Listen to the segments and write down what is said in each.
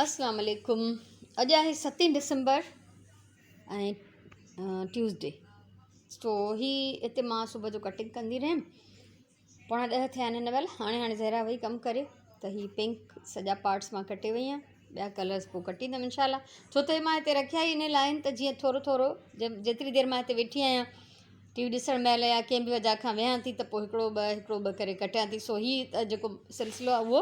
اسلام عليڪم اڄ آهي ستين ڊسمبر ۽ ٽيوزڊي سو هي هتي مان صبح جو ڪٽنگ ڪندي رهيم 9:45 ٿيا آهن هن مهل. هاڻي هاڻي زهرا وئي ڪم ڪري ته هي پنڪ سڄا پارٽس مان ڪٽي وئي آهيان، ٻيا ڪلرس پوء ڪٽيندم انشاء الله. ڇو ته مان هتي رکيا ئي ان لاء آهن ته جيئن ٿورو ٿورو جيتري دير مان هتي ويٺي آهيان ٽي وي ڏسڻ مهل يا ڪنهن به وجهه کان ويهان ٿي ته پوء هڪڙو ٻه هڪڙو ٻه ڪري ڪٽيان ٿي. سو هي ته جيڪو سلسلو آهي اهو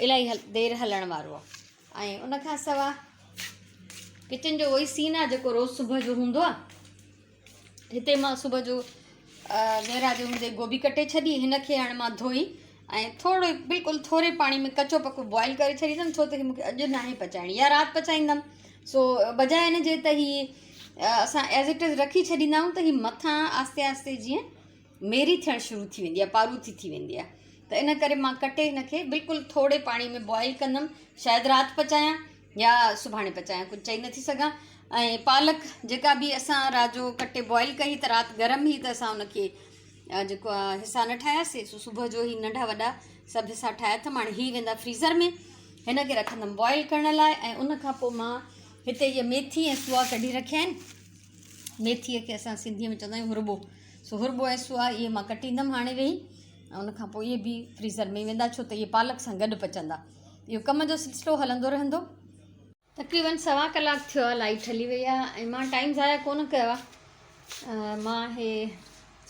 الاهي دير هلڻ وارو آهي. ۽ ان کان سواء ڪچن جو اهو ئي سين آهي جيڪو روز صبح جو هوندو آهي. هتي مان صبح جو زهرا جي هوندي گوبي ڪٽي ڇڏي، هن کي هاڻي مان ڌوئي ۽ ٿورو بلڪل ٿوري پاڻي ۾ ڪچو پڪو بوائل ڪري ڇڏيندم، ڇو ته هي مونکي اڄ ناهي پچائڻي يا رات پچائيندم. سو بجاء ان جي ته هي اسان ايز it از رکي ڇڏيندا آهيون ته هي مٿان آهستي آهستي جيئن ميري ٿيڻ شروع ٿي ويندي آهي، پاروٿي ٿي ويندي آهي. ته ان ڪري مان ڪٽي هن کي بلڪل ٿوري پاڻي ۾ بوائل ڪندم، شايد رات پچايان يا سڀاڻي پچايان، ڪجهه چئي نٿي سگهان. ۽ پالڪ جيڪا به اسان رات جو ڪٽي بوائل ڪئي ته رات گرم هئي ته اسان ان کي جيڪو آهي حصا نه ٺاهياسي، سو صبح جو هي ننڍا وڏا سڀ حصا ٺاهيا اٿم. هاڻي هي ويندا فريزر ۾، هن کي رکندم بوائل ڪرڻ لاء. ۽ ان کان پوء مان هتي هيء ميٿي ۽ سوا ڪڍي رکيا آهن. ميٿيء کي اسان سنڌيء ۾ چوندا آهيون هرٻو، سو هرٻو ۽ سوا اهي مان ڪٽيندم هاڻي ويهي. ۽ ان کان پوء اهي به فريزر ۾ ويندا، ڇو ته اهي پالڪ سان گڏ پچندا. اهو ڪم جو سلسلو هلندو رهندو. تقريبن سوا ڪلاڪ ٿيو آهي لائيٽ هلي وئي آهي ۽ مان ٽائيم ضايع ڪونه ڪيو آهي. مان هي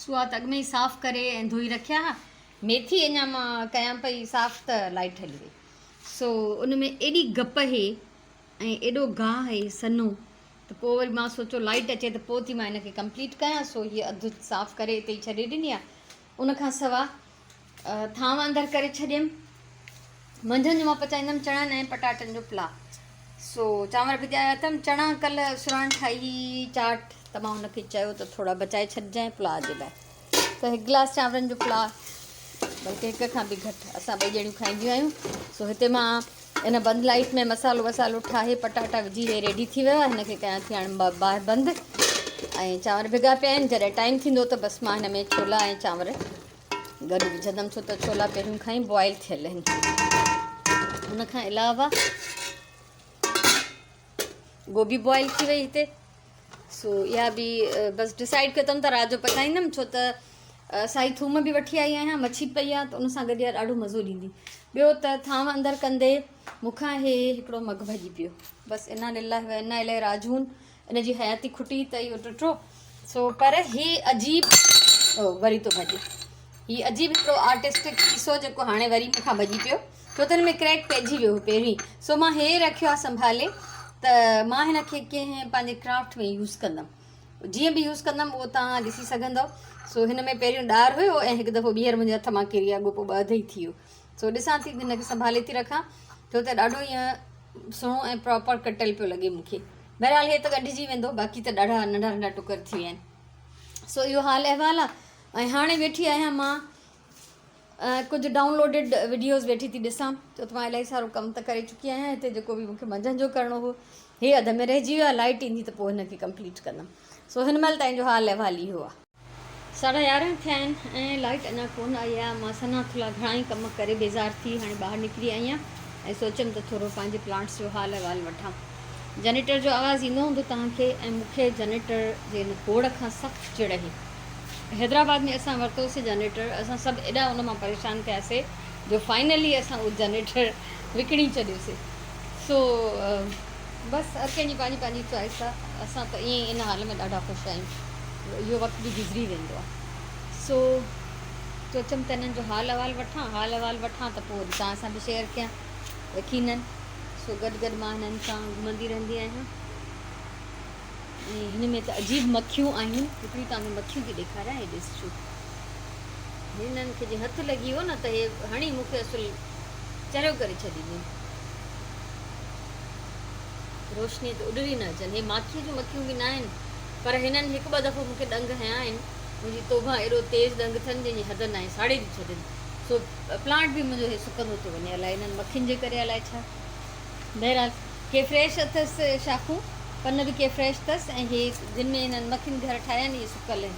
سوا ته اڳ ۾ ئي صاف ڪري ۽ ڌوئي رکيا ها، ميٿي اڃا مان ڪيان پئي صاف ته لائيٽ هلي وئي. سو ان ۾ ايڏي گپ هي ۽ ايڏو گاهه هي سنهو ته پوء وري مان سوچيو لائيٽ اچي ته پوء ٿي مان هن کي ڪمپليٽ ڪيان. سو هيء اڌ صاف ڪري اتي ئي ڇڏي ڏني آهي. ان کان سوا ٿانو اندر ڪري ڇڏيم. منجهند جو مان پچائيندم چڻن ۽ پٽاٽن جو پلاء. سو چانور ڀڄايا اٿم، چڻا ڪلهه سراڻ ٺاهي هئي چاٽ ته مان هن کي چيو ته ٿورا بچائي ڇڏجانء پلاء جي لاء. ته هڪ گلاس چانورن جو پلاء بلڪه هڪ کان به گهٽ اسان ٻئي ڄڻيون کائينديون آهيون. سو هتي مان ان بند لائيٽ ۾ مصالحو وصالحو ٺاهي پٽاٽا وجهي هي ريڊي ٿي ويو آهي. هن کي ڪيان ٿي هاڻي باهه بند ۽ چانور ڀڳا پيا آهن. جڏهن ٽائيم ٿيندو ته بس مان هن ۾ ڇولا ۽ چانور گڏ وجهندم، ڇو ته ڇولا پهريون کان ئي بوائل ٿيل آهن. ان کان علاوه گوبي بوائل ٿي وئي هتي. سو اها به بس ڊسائيڊ ڪيو اٿم ته رات جو پچائيندم، ڇو ته سائي ٿوم به وٺي آئي آهيان، مڇي پئي آهي ته ان سان گڏ اها ڏاڍو مزو ڏيندي. ٻيو ته ٿانو اندر ڪندي مون کان هي هڪڙو مگ ڀڄي پيو. بس انا لله و انا اليه راجعون، ان جي حياتي کٽي ته اهو ٽٽو. سو پر هي عجيب وري ٿو ڀڄي، هي عجيب هڪڙو آرٽسٽڪ پيس هو جيڪو هاڻي وري مون کان ڀڄي پيو، ڇو ته هن ۾ ڪريڪ پئجي ويو هو پهرين. سو مان هي رکيو آهي سنڀالي ته مان هن کي ڪنهن پنهنجي ڪرافٽ ۾ يوز ڪندم، جيئن به يوز ڪندم اهو توهان ڏسي سگهندؤ. سو هن ۾ پهريون ڏار هيو ۽ هڪ دفعو ٻيهر منهنجي هٿ مان ڪري اڳو پوء ٻه اڌ ئي ٿي ويو. سو ڏسان ٿي هن کي سنڀالي ٿي رکان، ڇو ته ڏاڍو ائين سهڻو ۽ پراپر ڪٽيل پيو لڳي مون کي. بهرحال هي ته ڳنڍجي ويندو، باقي ته ڏاڍا ننڍا ننڍا ٽڪر ٿي ويا آهن. سو اهو حال احوال آهي. ۽ هاڻي ويٺي آهيان مان ڪجهه ڊائون لوڊيڊ وڊيوز ويٺي ٿي ڏسان، ڇو ته مان الاهي سارو ڪم ته ڪري چڪي آهيان. هتي جيڪو به مون کي منجهند جو ڪرڻو هو هي اڌ ۾ رهجي ويو آهي، لائيٽ ايندي ته پوء هن کي ڪمپليٽ ڪندم. سو هن مهل تائين جو حال احوال اهو آهي. 11:30 ٿيا آهن ۽ لائيٽ اڃا ڪونه آئي آهي. مان سنها ٿلها گهڻا ئي ڪم ڪري بيزار ٿي هاڻي ٻاهر نڪري آئي آهيان ۽ سوچيم ته ٿورو پنهنجي پلانٽس جو حال احوال وٺان. جنريٽر جو آواز ايندو هوندو توهان کي ۽ مون کي جنريٽر جي ان ڪوڙ کان سخت چڙ هئي. حيدرآباد ۾ اسان ورتوسي جنريٽر، اسان سڀ ايڏا ان مان پريشان ٿياسي جو فائنلي اسان اهو جنريٽر وڪڻي ڇڏيوسي. سو بس هر ڪنهن جي پنهنجي پنهنجي چوائس آ. اسان ته ائين ئي ان حال ۾ ڏاڍا خوش آهيون. اهو وقت به گذري ويندو آ. سو سوچيم ته انهن جو حال احوال وٺان، حال احوال وٺان ته پوء وري توهان سان به شيئر ڪيان يقينن. سو گڏ گڏ مان هنن سان گهمندي رهندي آهيان. ۽ هن ۾ ته عجيب مکيون آهن. هڪڙي توهان کي مکيون ٿي ڏيکاريان، هي ڏسجو. هنن کي جي هٿ لڳي ويو نه ته هي هڻي مون کي اصل چريو ڪري ڇڏينديون. روشنيء تي اڏري نه اچن. هي ماکيء جون مکيون به ناهن، پر هنن هڪ ٻه دفعو مون کي ڏنگ هنيا آهن. منهنجي توبهه ايڏو تيز ڏنگ اٿن جنهن جي حد ناهي، ساڙي ٿيون ڇڏين. سو پلانٽ به منهنجو هي سڪندو ٿو وڃي، الائي انهن مکين جي ڪري الائي ڇا. بهرحال ڪي فريش اٿس شاخون، پن به ڪي فريش اٿس ۽ هي جن ۾ هنن مکين گهر ٺاهيا آهن اهي سڪل آهن.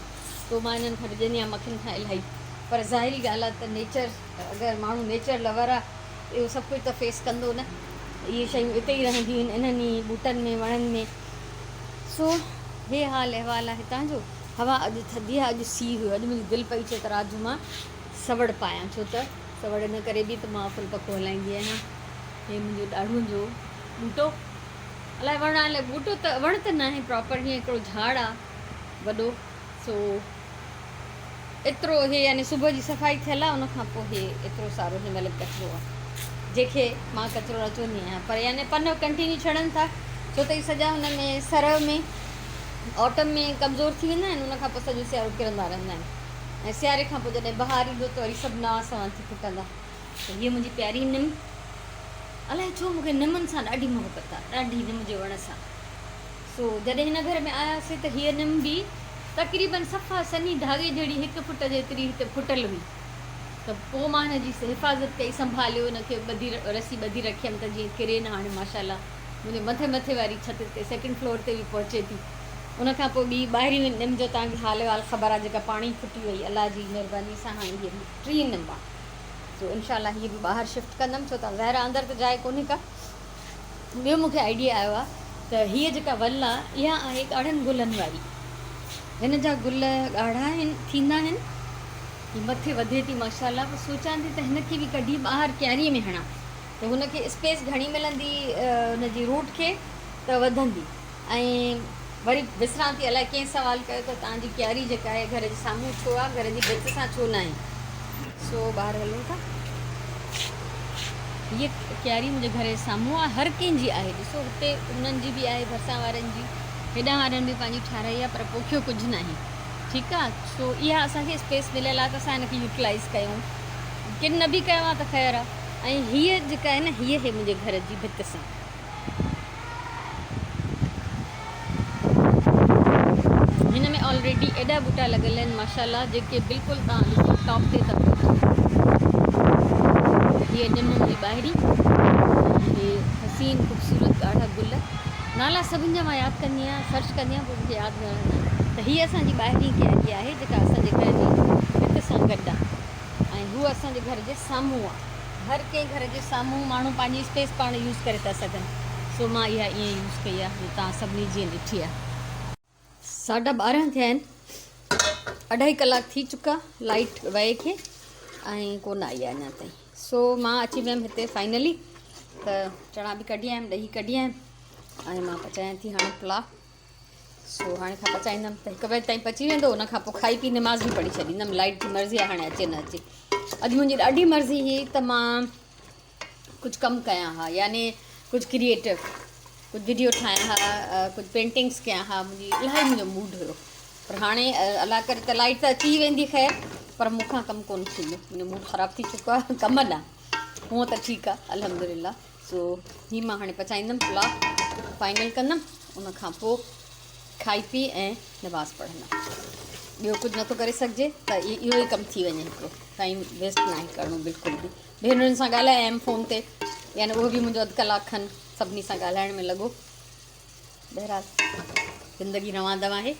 سو مان انهن کان ڊڄندي آهيان مکين کان الاهي. پر ظاهري ڳالهه آهي ته نيچر اگر ماڻهو نيچر لور آهي ته اهو سڀ ڪجهه ته فيس ڪندو نه. اهي شيون اتي ئي رهنديون آهن انهن ئي ٻوٽن ۾ وڻن ۾. سو هي حال احوال آهي هتان جو. هوا اڄ ٿڌي آهي، اڄ سيء هيو. اڄ منهنجي دل پئي چئي ته رات جو مان سوڙ پايان، ڇو ته سوڙ ان ڪري به ته مان فل پکو هلائيندي آهيان. هي منهنجو ڏاڙهون جو ٻوٽو، الائي وڻ آهي الائي ٻوٽو ته وڻ ته ناهي پراپر، هيئن هڪڙو جهاڙ آهي وڏو. سو ايترو هي يعني صبح جي صفائي ٿيل آهي، ان کان پوء هي ايترو سارو هن مهل ڪچرو آهي، جنهن کي مان ڪچرو نه چوندي آهيان، پر يعني پن ڪنٽينيو ڇڙن ٿا، ڇو ته هي سڄا هن ۾ سرء ۾ آٽم ۾ ڪمزور ٿي ويندا آهن، ان کان پوء سڄو سيارو ڪرندا رهندا آهن ۽ سياري کان پوء جڏهن بهار ايندو ته وري سڀ نوان سوان ٿي ڦٽندا. ته هيء منهنجي پياري نم، الائي ڇو مون کي نمن سان ڏاڍي محبت آهي، ڏاڍي نم جي وڻ سان. سو جڏهن هن گهر ۾ آياسين ته هيء نم به تقريباً صفا سنهي ڌاڳي جهڙي هڪ فٽ جيتري هتي ڦٽل هئي ته پوء مان هن جي حفاظت ڪئي، سنڀاليو، هن کي ٻڌي رسي ٻڌي رکيم ته جيئن ڪري نه. هاڻي ماشاء الله منهنجي مٿي مٿي واري ڇت تي سيڪنڊ فلور تي به پهچي ٿي. ان کان پوء ٻي ٻاهرين نم جو توهان کي حال احوال خبر آهي جيڪا پاڻ ئي ڦٽي وئي الله جي مهرباني سان هاڻي هيء ٽين نم آهي. سو انشاء الله هيء به ٻاهر شفٽ ڪندم ڇو ته ظاهر آهي اندر ته جاء ڪونهي ڪا. ٻيو مون کي آئيڊيا آيو آهي ته هيء جيڪا ول آهي اها آهي ڳاڙهن گلن واري. هن جا گل ڳاڙها آهن ٿيندا آهن. هي مٿي وڌي ٿي ماشاء الله. پوء سوچان ٿي ته هن کي به ڪڍي ٻاهر ڪياريء ۾ هڻان ته هن کي اسپيس گهڻي ملندي هن جي روٽ کي ته وڌندي. ۽ وري وسران ٿي الائي ڪنهن سوال ڪيو ته توهان جي ڪياري جيڪا آهي گهر جي سامهون ڇو آهي گهر جي ڀت سان ڇو ناهي. سو ٻاهر هلون ٿا. هيء ڪياري منهنجي گهر جي سامهون آهي هر ڪنهن جي آهي ڏسو هتي هنن جي به آهي ڀرسان وارن جي هيڏانهن وارن به پنهنجي ٺاهرائي آهي پر پوکيو ڪجهه ناهي ٺيڪ آهي. سو اها اسان کي اسپيس مليل آهي ته اسان هن کي يوٽيلائز ڪيون ڪن نه به ڪيو آهي ته خير آهي. ۽ هيء جيڪا آهي نه هيء آهي منهنجي گهر جي ڀت سان. هن ۾ آلريڊي ايڏا ٻوٽا لڳل آهن ماشاءالله جيڪي بلڪل توهان ڏسو ٽاپ تي ٿا پهچن. هيء نم جي ٻاهرين هي حسين خوبصورت ڳاڙها گل نالا سڀن جا مان ياد ڪندي آهيان سرچ ڪندي آهيان پوء مونکي ياد نه رهندا آهن. ته هيء اسان جي ٻاهرين ڪياري آهي جيڪا اسان جي گهر جي ڀت سان گڏ آهي ۽ هوء اسان جي گهر جي سامهون آهي. هر ڪنهن گهر جي سامهون ماڻهو پنهنجي اسپيس پاڻ يوز ڪري ٿا سگهن سو مان اها ائين يوز ڪئي آهي جو توهان سڀني جيئن ڏٺي آهي. 12:30 ٿيا آهن اڍائي ڪلاڪ ٿي چڪا لائيٽ وئي کي ۽ ڪونه آئي آهي اڃا تائين سو مان اچي ويم هتي فائنلي ته چڻا به ڪڍي آيم ڏهي ڪڍي آيم ۽ مان پچايان ٿي هاڻي پلاء. سو هاڻي کان پچائيندم ته هڪ بجي تائين پچي ويندو ان کان پوء کائي پي نماز به پڙهي ڇڏيندم. لائٽ جي مرضي آهي هاڻي اچي نه اچي. اڄ منهنجي ڏاڍي مرضي هئي ته مان ڪجهه ڪم ڪيان ها يعني ڪجهه ڪريئيٽو ڪجهه وڊيو ٺاهيان ها ڪجهه پينٽنگس ڪيان ها منهنجي الاهي منهنجو موڊ هيو پر هاڻي الله ڪري ته لائٽ ته اچي ئي ويندي خير پر مون کان ڪم ڪونه ٿيندو منهنجو موڊ خراب ٿي چڪو آهي ڪم ڏانهن هونء ته ٺيڪ آهي الحمدلله. سو هي مان هاڻي پچائيندم پلاء فائنل ڪندم ان کان پوء کائي پي ۽ نماز پڙهندم ٻيو ڪجهه نٿو ڪري سگهجي ته اهو ئي ڪم ٿي وڃي هڪڙو ٽائيم ويسٽ ناهي ڪرڻو بلڪل به ڀينرن سان ڳالهائي آيم فون تي يعني اهو به منهنجو اڌ ڪلاڪ کن سڀني سان ڳالهائڻ ۾ لڳو بهرحال زندگي روان دوان آهي.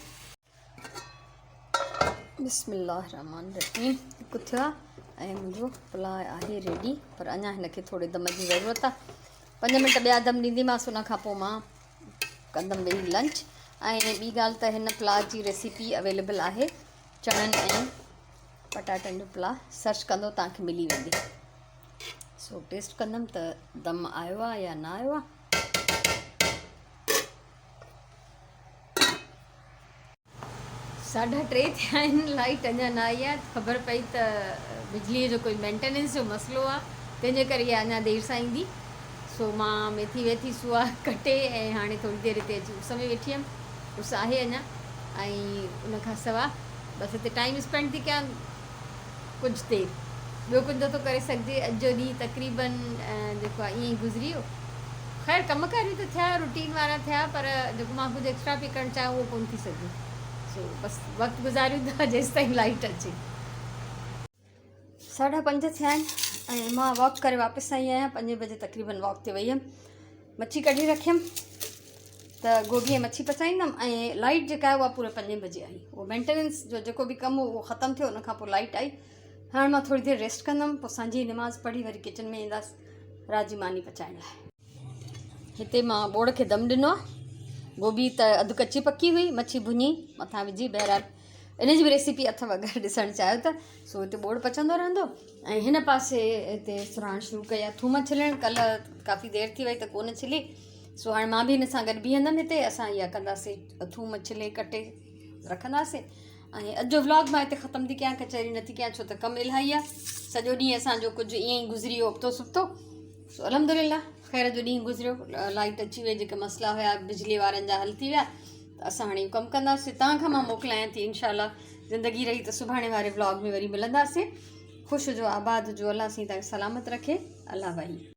بسم الله الرحمن الرحيم هڪ ٿيو آهي ۽ منهنجو پلاء آهي ريڊي پر اڃا هن کي ٿوري دم جي ضرورت آهي 5 منٽ ٻيا دم ڏينديمانس ان کان پوء مان ڪندم ويهي لنچ ۽ ٻي ڳالهه ته هن پلاء جي ريسيپي اويليبل آهي چڻن ۽ پٽاٽن جو پلاء سرچ ڪندو توهان کي ملي ويندي سو ٽيسٽ ڪندم ته دم آيو آهي يا نه آيو آهي. 3:30 ٿيا آهن لائيٽ اڃا نه آئي آهي خبر پئي ته بجلي جو ڪوئي مينٽيننس جو مسئلو آهي تنهن جي ڪري اها اڃا دير سان ايندي سو مان ميٿي ويٿي سوا ڪٽي ۽ هاڻي ٿوري دير هتي اچي اس ۾ ويٺي هيم اس آهي اڃا ۽ ان کان سوا بس هتي ٽائيم اسپينڊ ٿي ڪيان ڪجهه دير ٻيو ڪجهه نٿو ڪري سگهجي اڄ جو ڏينهن تقريبن جيڪو آهي ائين ئي گذري ويو خير ڪم ڪاريون ته ٿيا روٽين وارا ٿيا پر جيڪو مان ڪجهه ايڪسٽرا پئي ڪرڻ چاهيو اهو ڪونه ٿي سگهيو سو بس وقت گذاريون ٿا جيستائين لائيٽ اچي. 5:30 ٿيا آهن ۽ مان واڪ ڪري واپس آئي آهيان 5 بجي تقريبن واڪ تي وئي هيم مڇي ڪڍي رکيم ته گوبي ۽ مڇي پچائيندم ۽ لائيٽ جيڪا آهي اها پوري 5 بجي آئي اهو مينٽيننس جو جيڪو به ڪم هو اهو ختم ٿيو ان کان پوء لائيٽ آئي هاڻي مان ٿوري دير ريسٽ ڪندم پوء سانجهي جي نماز پڙهي وري ڪچن ۾ اينداس رات جي ماني پچائڻ لاء. هتي مان ٻوڙ کي دم ڏنو آهي. گوبي ته اڌ ڪچي پڪي هئي، مڇي ڀڃي مٿان وجهي. بهرحال ان جي به ريسيپي اٿو اگر ڏسڻ چاهيو ته. سو هتي ٻوڙ پچندو رهندو ۽ هن پاسي هتي سرهاڻ شروع ڪئي آهي ٿوم ڇلڻ. ڪلهه ڪافي دير ٿي وئي ته ڪونه ڇلي، سو هاڻي مان به هن سان گڏ بيهندم. هتي اسان اها ڪنداسين، ٿوم ڇلي ڪٽي رکنداسين. ۽ اڄ جو ولاگ مان هتي ختم ٿي ڪيان، ڪچهري نٿي ڪيان ڇو ته ڪم الاهي آهي. سڄو ڏينهن اسان جو ڪجهه ائين ئي گذري ويو ابتو سبتو. سو الحمدلله خير جو ڏينهن گذريو، لائٽ اچي وئي، جيڪي مسئلا هيا بجلي وارن جا حل ٿي ويا ته اسان هاڻي ڪم ڪنداسين. توهان کان مان موڪلايان ٿي، انشاء الله زندگي رهي ته سڀاڻي واري ولاگ ۾ وري ملنداسين. خوش هجو، آباد هجو، الله سائين توهان کي سلامت رکي. الله واهي.